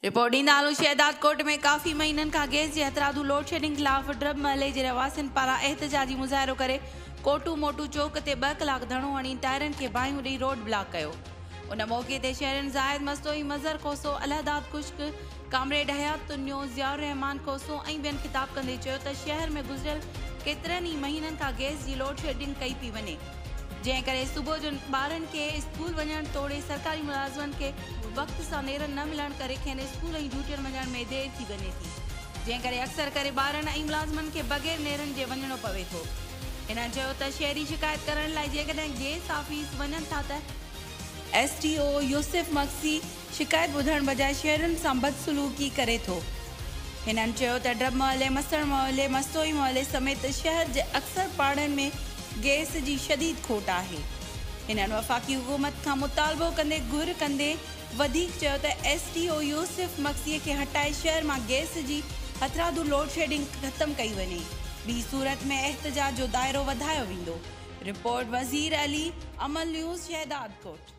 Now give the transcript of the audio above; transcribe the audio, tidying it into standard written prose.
Report ڏيندا هلون شهدادڪوٽ ۾ ڪافي مهينن کان گئس جي هٿرادو لوڊشيڊنگ خلاف ڊرب محلي جي رهواسين پاران احتجاجي مظاهرو ڪري ڪوٽو موٽو چوڪ تي ٻه ڪلاڪ ڌرڻو هڻي ٽائرن کي باهيون ڏئي روڊ بلاڪ ڪيو ان موقعي تي شهرين زاهد مستوئي، مظهر کوسو، الهداد خشڪ، ڪامريڊ حيات تنيو، ضياء الرحمان کوسو ۽ ٻين خطاب ڪندي چيو ته شهر ۾ گذريل ڪيترن ئي مهينن کان گئس جي لوڊشيڊنگ ڪئي پئي وڃي جنهن ڪري صبح جو ٻارن کي اسڪول وڃڻ توڙي سرڪاري ملازمن کي وقت سان نيرن نه ملڻ ڪري کين اسڪول ۽ ڊيوٽين وڃڻ ۾ دير ٿي وڃي ٿي جنهن ڪري اڪثر ڪري ٻارن ۽ ملازمن کي بغير نيرن جي وڃڻو پوي ٿو. هنن چيو ته شهري شڪايت ڪرڻ لاء جيڪڏهن گيس آفيس وڃن ٿا ته S D O Yousuf Magsi شڪايت ٻڌڻ بجاء شهرين سان بدسلوڪي ڪري ٿو. هنن چيو ته ڊرب محلي، مسڻ محلي، مستوئي محلي سميت شهر جي اڪثر پاڙن ۾ گئس جي شديد کوٽ آهي. هنن وفاقي حڪومت کان مطالبو ڪندي گهر ڪندي وڌيڪ چيو ته S D O Yousuf Magsi کي هٽائي شهر مان گئس جي هٿرادو لوڊشيڊنگ ختم ڪئي وڃي ٻي صورت ۾ احتجاج جو دائرو وڌايو ويندو. رپورٽ، وزير علي، امل نيوز، شهدادڪوٽ.